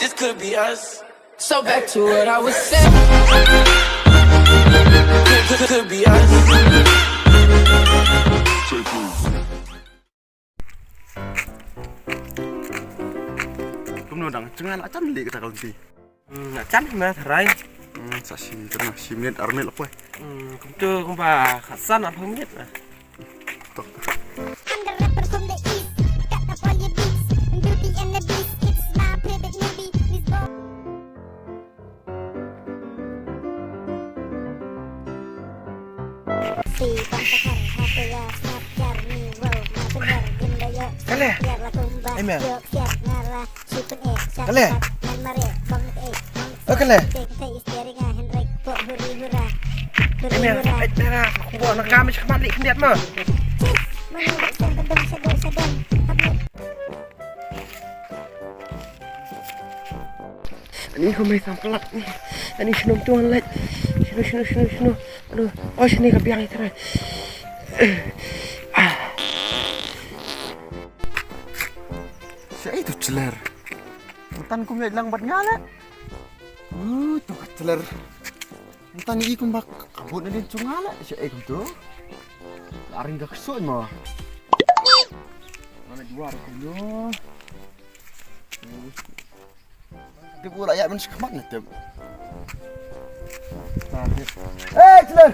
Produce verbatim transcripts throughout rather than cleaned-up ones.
This could be us. So back to what I was saying. Could, could, could be us. Kumno dang, jngai la jan leh kata ka lynti. Hmm, la jan ma tharai. Hmm, sa shi, tang shi minit, ar minit la poi. Hmm, kumto kumba khatsan arphew minit la. Tok. I'm the rapper from the east. Got the fire beats. Beauty and the beast. It's my favorite movie. This boy. Kale. Amen. Kale. Kale. Amen. Ai, tara, ko na kam shi khmat li khyndiat ma. Ani ko mai samplat ni. Ani shnu tuan lek. Shnu, shnu, shnu, shnu. Aduh, oh, shini ka biang itra. Shaei tu chler. Matan kum lek lang bat ngala. Uh, tu ka chler. Mynta ngi i kumba ka bun nadien jong nga la, shaei kumto. La ring ka ksuid mo. Mana dua ruh kumno. Tip u la ïaid ban shakhmat na tip. Ei, Chler!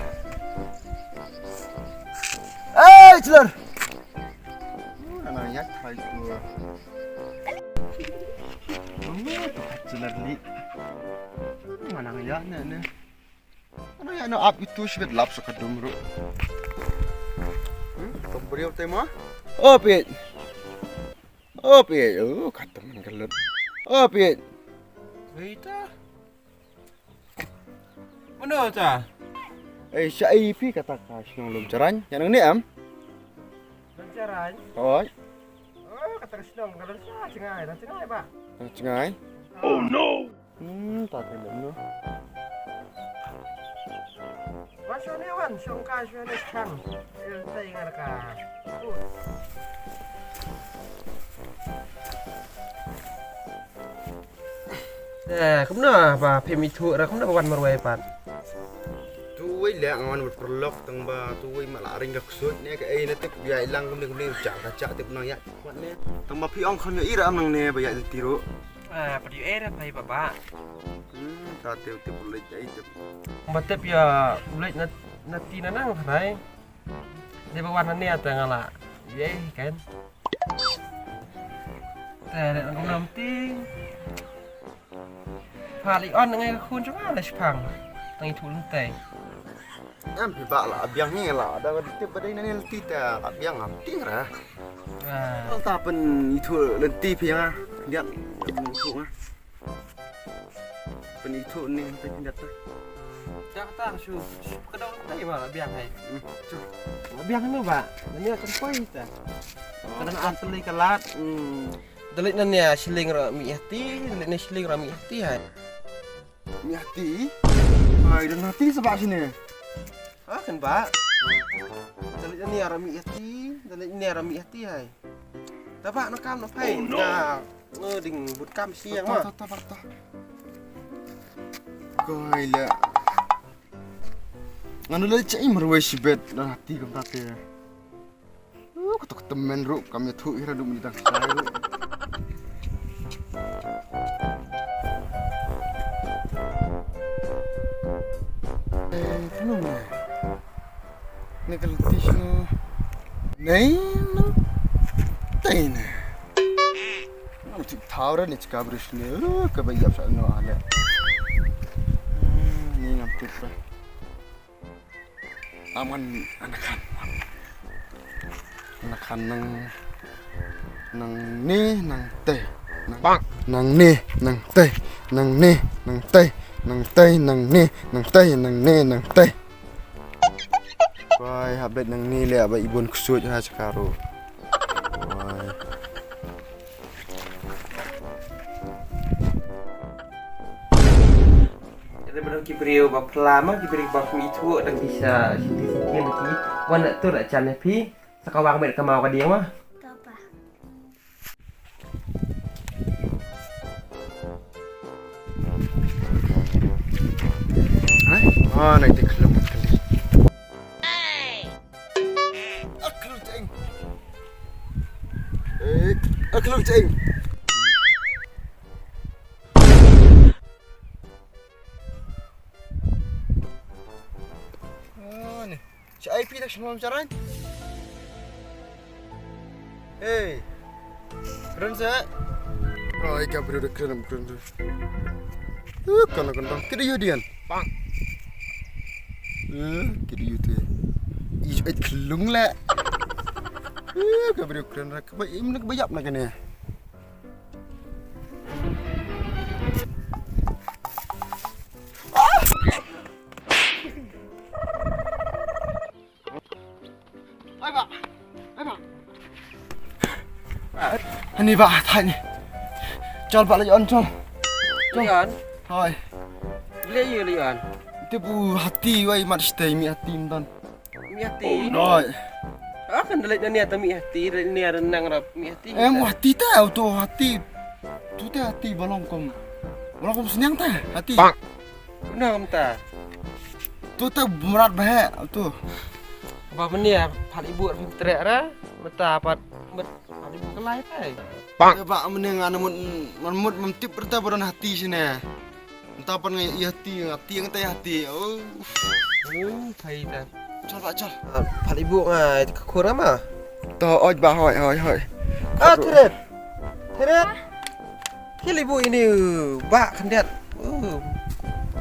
Ei, Chler! Mana ïaid phai tu. Chler li. Mana ïaid ne ne. Ano ïa no ap itu shibit lap sa ka dum ruh. Hmm, ka briew te ma. Oh, pit. Oh, pit. Oh, ka teman ka lut. Oh, pit. Wei ta. Mano ta? Eh, shaei phi kata ka shnong Lum Jarain. Ïa nang ne am? Lum Jarain? Oi. Oh, kata ka shnong ka Lum Jarain, Jngai, Jngai ba. Jngai. Oh no. Hmm, ta te lem no. Wan shane wan, shong ka shane chang. Il tai ngar ka. Eh, kumno ba phi mi thu ra kumno ba wan marwei pat. Tu wei leh nga wan marpyrlok tang ba tu wei ma la ring ka ksuid ne ka ei na tip ïa ilang kumne kumne ja ka ja tip nang ïa. Wat ne. Tang ba phi ong kham ïa i ra am nang ne ba ïa ti ruh. Ah, pat ïa i ra pai ba ba. Hmm, ta tip tip u leit ai tip. Ba tip ïa u leit na na ti na nang rai. Dei ba wan na ne ta nga la. Ïa i kan. Te re nang nam ti. Pha li on ngai khun jong nga la shpang. Tang i thu lynti. Em phi ba la biang ngi la da tip ba dei na ne lynti ta la biang am ti ra. Ah. Tang ta pyn i thu lynti phi nga. Diat pyn i thu nga. Pyn i thu ne lynti diat ta. Ta ta shu ka dong tai ba la biang hai. Hmm. Shu. La biang no ba. Ni kan poi ta. Ka dang an teli ka lad. Hmm. Dalit na nia shilling ra mi hati, dalit na shilling ra mi hati hai. Mi hati? Hai, dan hati sebab sini. Ha, kan ba? Dalit na nia ra mi hati, dalit na nia ra mi hati hai. Tabak na kam na phai. Oh, no. Na, na ding but kam siang ma. Ta, ta, ta, ta. Koi la. Nganu la chai marwei shibet dan hati kam ta te. Uh, kato ka tymmen ruh kam ïathuh ira dum ni dang sai ruh. Eh, kumno ne? Ne ka lynti shano? Nei nang tei ne. Ngam tip thaw ra ne chika bris ne. Uh, kaba ïap sa no ale. Hmm, ni ngam tip ba. Aman anakan. Anakan nang, nang ne, nang te. Nang, nang ne, nang te. Nang ne, nang te. Nang te, nang ne, nang te, nang ne, nang te. Wai, habet nang ne le ba ibun ksut ha chakaru. Wai. Ri ba dang ki briew ba pla ma ki briew ba pmi thu dang ki sa siti siti ki wan na tur acan ne phi sa ka wang met ka mau ka dieng ma. Ka pa. Ah, nai te khlung mat kali. A khlung cheng. Eh, a khlung cheng. Ah, ni. Cha ai pi tak shalom charan. Hey. Kren sa. Oi, ka bru de kren, kren tu. Uh, kana kentang. Kida yu dian. Bang. Uh, kida yu tu. Ih, ai khlung la. Uh, ka bru kren rak. Ba im nak ba yap nak ni. Ai ba. Ai ba. Ani ba, thai ni. Chol ba la yon chol. Chol. Yon. Hoi. Beli yu li yon. Te bu hati wai mat stay mi hati mdan. Mi hati. Hoi. Ah, kan dalai dania ta mi hati, dania renang rap mi hati. Em hati ta, tu hati. Tu ta hati balong kom. Balong kom senyang ta, hati. Bang. Kuna kam ta. Tu ta berat bah tu. Ba menia phal ibu phim trek ra. Mata pat met phal ibu kelai tai. Bang. Ba menia ngan mut mut mem tip berta baron hati sini. Entah pan ngai hati hati ngai tai hati. Oh. Oh, tai ta. Chal ba chal. Phal ibu ngai ke kur ama. To oj ba hoi hoi hoi. Ah, tret. Tret. Kilibu ini ba khandiat. Uh,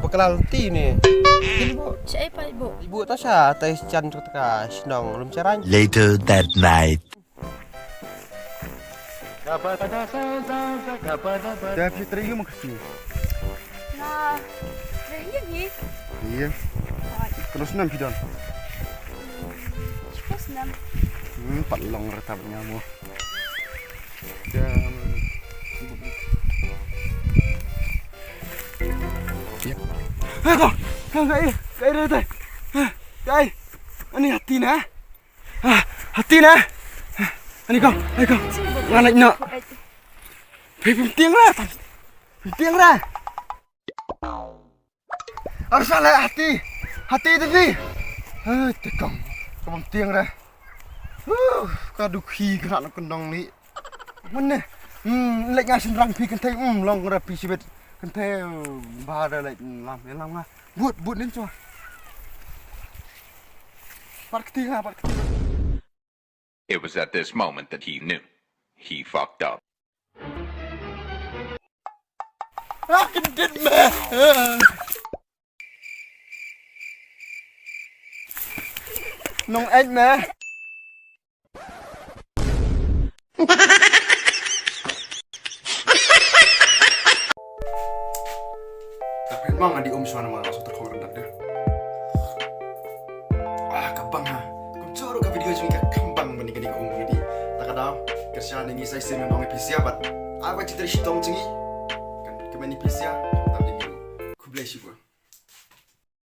bakal ti ni. Kilibu. Siapa ibu? Ibu ta sha tai chan tu ka shnong lum charan. Later that night. Dah fitri lu makas ni. Nah, dah iya ni. Iya. Terus enam pidon. Terus enam. Hmm, pat long retap nyamu. Hai kong, kong kai, kai re tai. Kai, ani hati na. Ah, hati na. Ani kong, ani kong. Ngan naik nak. Phi phi tiang lah. Phi tiang lah. Arsa la hati. Hati te phi. Hei te kong. Ka bam tiang re. Huh, ka dukhi ka na kendong ni. Mane. Hmm, lek nga shin rang phi kentei, hmm, long re phi sibet. Kentei, hmm, ba da lek, hmm, lam, ya lam nga. But, but nin chwa. Pat kti nga, pat kti. It was at this moment that he knew. He fucked up. Ah, kendit me. Nong et me. Tapi emang adi um suan mana masuk terkong rendah deh. Ah, ka bang ha. Kumjuh ruh ka video jong ngi ka kam bang ban ïa kane ka um kane. Te ka daw, kyrshan ïa ngi sa shisien ban ong ïa phi sha bad ai ba ki trei shitom jong ngi. Kan, ka mane phi sha, tang ïa ngi. Khublei shibun.